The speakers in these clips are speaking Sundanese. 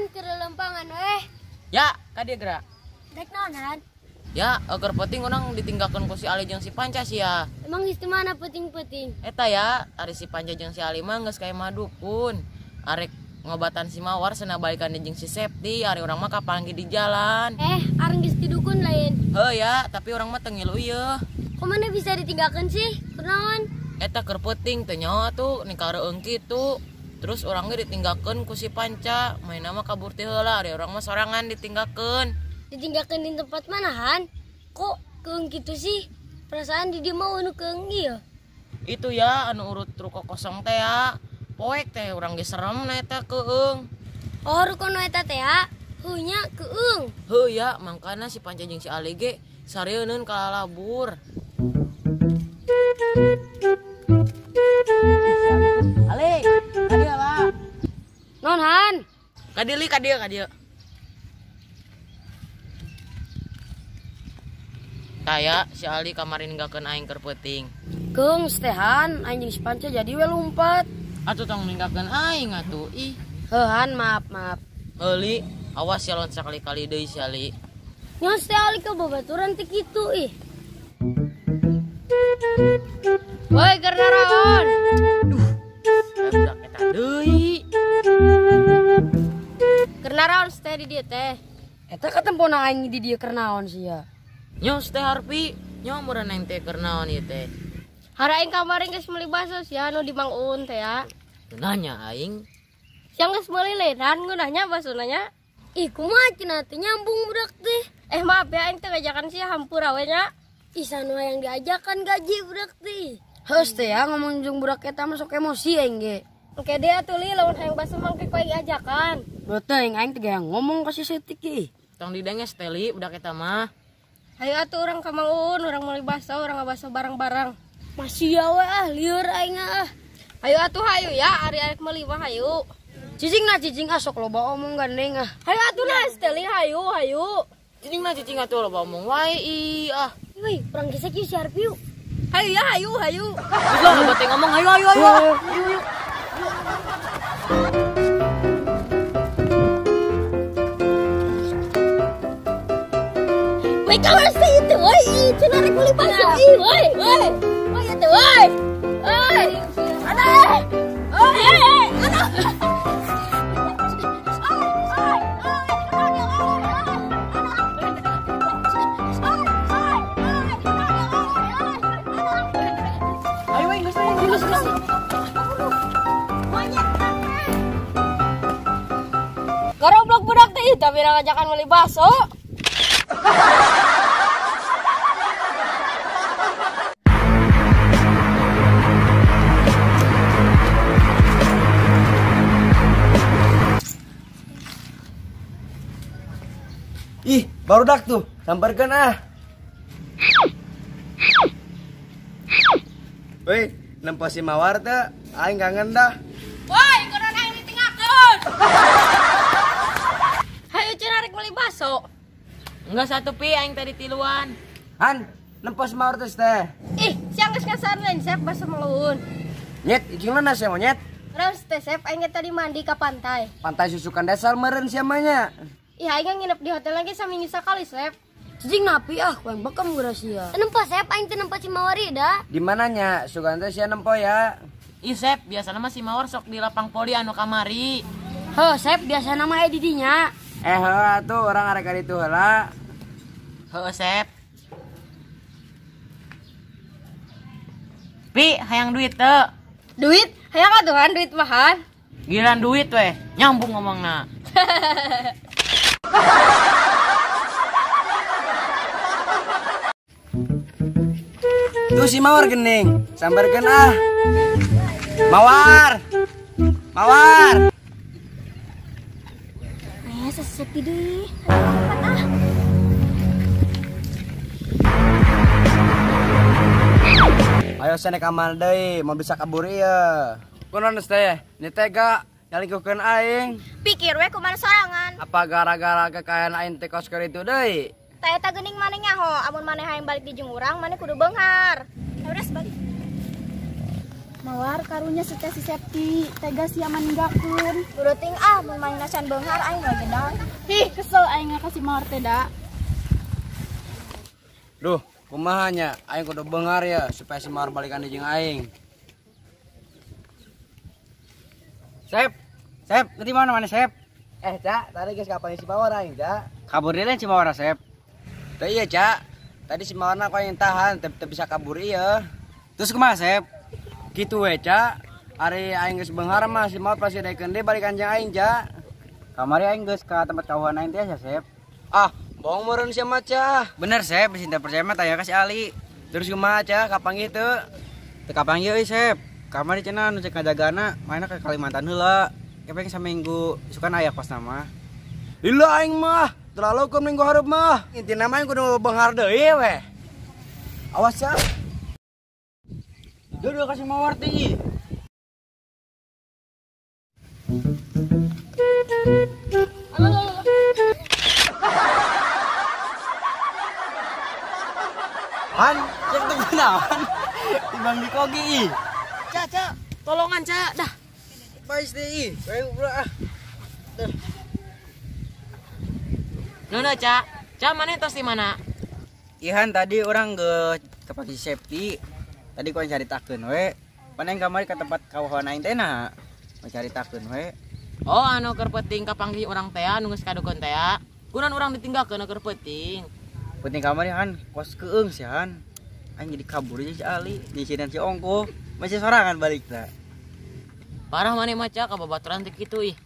Han keur lempangan weh. Ya, ka dieu geura. Rek naon Han? Ya, keur peuting urang ditinggalkeun ku si Ali jeung si Panca sia. Emang geus teu mana peuting-peuting? Eta ya, ari si Panca jeung si Ali mah geus kaya madukun. Arek ngobatan si Mawar cenah balikan jeung si Septi, ari urang mah kapanggih di jalan. Areng geus didukun lain. Heuh ya, tapi urang mah teu ngilu ieu. Kok mana bisa ditinggalkeun sih? Kunaon? Eta keur peuting teu nyaho atuh nikah reueung kitu. Terus urang ge ditinggalkeun ku si Panca, maena mah kabur teh heula, ari urang mah sorangan ditinggalkeun. Ditinggalkeun di tempat mana Han? Kok keung kitu sih? Perasaan di dieu mah anu keung ieu. Itu ya anu urut ruko kosong teh ya. Poek teh urang ge serem na eta keung. Oh, ruko nu eta teh ya. Heuh nya keung. Heuh ya, mangkana si Panca jeung si Ali ge sareuneun kalalabur. Ali, ka dieu lah. Non Han. Ka dieu li, ka dieu, ka dieu. Taya si Ali kamarin ninggalkeun aing keur peuting. Keung stehan aing jeung si Panca jadi we lumpat. Atuh tong ninggalkeun aing atuh ih. Heuh Han, maaf maaf. Heuli, awas ya lon sakali-kali deui si Ali. Nyon si Ali ka babaturan teh kitu ih. Woi, keur naraon? Duh, budak eta deui. Keur naraon teh di dieu teh? Eta katempona aing di dieu keur naon sia? Nyos teh Harpi, nyo meureun aing teh keur naon ieu teh? Hara aing kamari geus meuli bakso sia nu di Mang Uun teh ya. Teu nanya aing. Sia geus meuli leran ngeunahnya baksona nya. Ih, kumaha cenah teh nyambung budak teh. Maaf ya aing teh ngajakan sia hampura we nya. Ih, sanu hayang diajakan gaji budak teh. Heus teh ya ngomong jeung budak eta mah sok emosi aing ge. Engke dia atuh li lamun hayang bakso mangke ku aing ajakan. Beuteung aing teh hayang ngomong ka si Setik ge. Tong didenges teh li budak eta mah. Hayu atuh urang ka Mang Uun, urang meuli bakso, urang ngabaso bareng-bareng. Masih ya we ah, lieur aing ah. Hayu atuh hayu ya, ari arek meuli mah hayu. Cicing na cicing ah sok loba omong gandeng ah. Hayu atuh na teh li hayu hayu. Cicing na cicing atuh loba omong wae ih ah. Woi, urang gesek ieu si Harpi yuk. Hayu ya hayu hayu. Geus lah loba teh ngomong hayu hayu hayu. Hayu hayu. Woi, kamar teh itu woi, cenah rek meuli bakso ih woi, woi. Woi itu woi. Woi. Aduh. Woi, aduh. Ayo woi, geus geus geus. Garoblok budak teh ih, tapi ngajakan meuli bakso. Ih, barudak tuh, sambarkeun ah. Woi, nempo si Mawar teh, aing kangen dah. Woi, kunaon aing ditinggalkeun? Hayu cenah rek meuli bakso. Enggak satu pi aing tadi tiluan. Han, nempo si Mawar teh teh. Ih, siang geus ngasaan lain sep bakso Mang Uun. Nyet, ijing sia monyet. Terus teh sep aing tadi mandi ka pantai. Pantai susukan dasar meureun sia mah nya. Ih, aing nginep di hotel lagi saminggu sakali, Sep. Cicing napi ah, ku aing bekam geura sia. Nempo Sep, aing teh nempo si Mawar da. Di mananya? Sugan teh sia nempo ya. Ih, Sep, biasana mah si Mawar sok di lapang poli anu kamari. Heuh, Sep, biasana mah di dinya. Heuh atuh urang arek ka ditu heula. Heuh, Sep. Pi, hayang duit teu? Duit? Hayang atuh Han, duit mah Han. Giliran duit weh, nyambung ngomongna. Tuh si Mawar gening, sambarkeun ah. Mawar. Mawar. Sepi deui. Cepat ah. Ayo sana kamar deui, mau bisa kabur ieu. Kunaon teh? Ni tega nyalingkuhkeun aing. Pikir we kumaha sorangan. Apa gara-gara kekayaan aing teh kos keur itu deui? Tah eta geuning maneh nyaho, amun maneh hayang balik di jeung urang, maneh kudu beunghar. Udah balik. Mawar karunya si teh si Septi, tega sia maninggalkeun. Beureting ah mun manehna can beunghar aing we gedang. Ih, kesel aing ka si Mawar teh da. Duh, kumaha nya? Aing kudu beunghar ya supaya si Mawar balikan deui jeung aing. Sep, Sep, di mana mana Sep? Eh, Cak, tadi geus kapan si Mawar aing, Cak? Kabur deui lain si Mawar, Sep. Teu iya, Cak. Tadi si Mawar ku aing tahan, teu bisa kabur ieu. Terus kumaha, Sep? Kitu we, Cak. Ari aing geus beunghar mah si Mawar pasti daekeun deui balikan jeung aing, Cak. Kamari aing geus ka tempat kawan aing teh ya, Sep. Ah, bohong meureun sia mah, Cak. Bener, Sep, bisi teu percaya mah tanya ka si Ali. Terus kumaha, Cak? Kapan gitu? Teu kapanggih euy, Sep. Kamari cenah nu cek ngajagana mainna ka Kalimantan heula. Kepeng saminggu sukan aya kos nama. Lila aing mah, terlalu ku minggu hareup mah. Intina mah aing kudu beunghar deui we. Awas, Cak. Duh, kasih Mawar teh. Han, cek teh kunaon? Timbang dikogi ih. Cak, Cak, tolongan Cak, dah. Bais deh ih, ayo bro ah. Nono Cak, Cak mana tos di mana? Ihan tadi orang ke pagi safety. Tadi kau cari takeun we. Pan aing kamari ke tempat kawan aing teh nah. Mau cari takeun we. Oh, anu keur peuting kapanggih urang teh anu geus kadukun teh. Kunaon urang ditinggalkeun keur peuting. Peuting kamari han kos keung sih han. Aing jadi kabur aja si Ali, nyisiran si Ongko. Masih sorangan balik ta. Parah maneh mah Cak, ka babaturan teh kitu ih.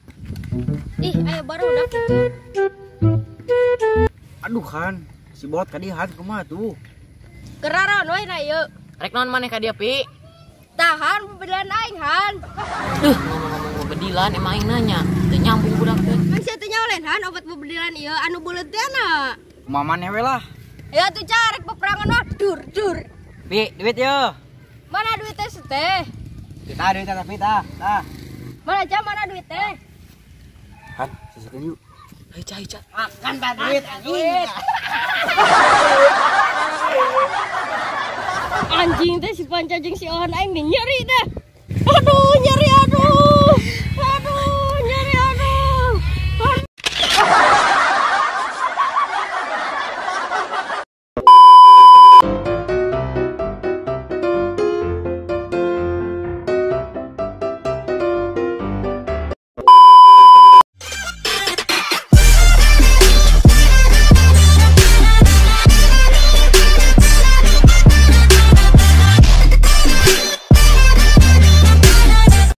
Ih, ayo baru udah kitu. Aduh han, si bot ka dieu han kumaha tuh? Keraron we na ieu. Rek naon maneh ka dieu pi? Tahan bebedilan aing han. Duh, ngomong-ngomong bebedilan emang aing nanya, teu nyambung budak teh. Kan sia teu nyaolen han obat bebedilan ieu anu buleut teh na. Kumaha maneh we lah. Ya tuh Cak, rek peperangan mah dur dur. Pi, duit yo. Mana duit teh teh? Kita duit tapi tah, tah. Mana Cak, mana duit teh? Han, sesekeun yuk. Ayo Cak, ayo Cak. Makan tah duit anjing. Anjing teh si Panca jeung si Ohan aing nih nyeri deh. Aduh, nyeri aduh.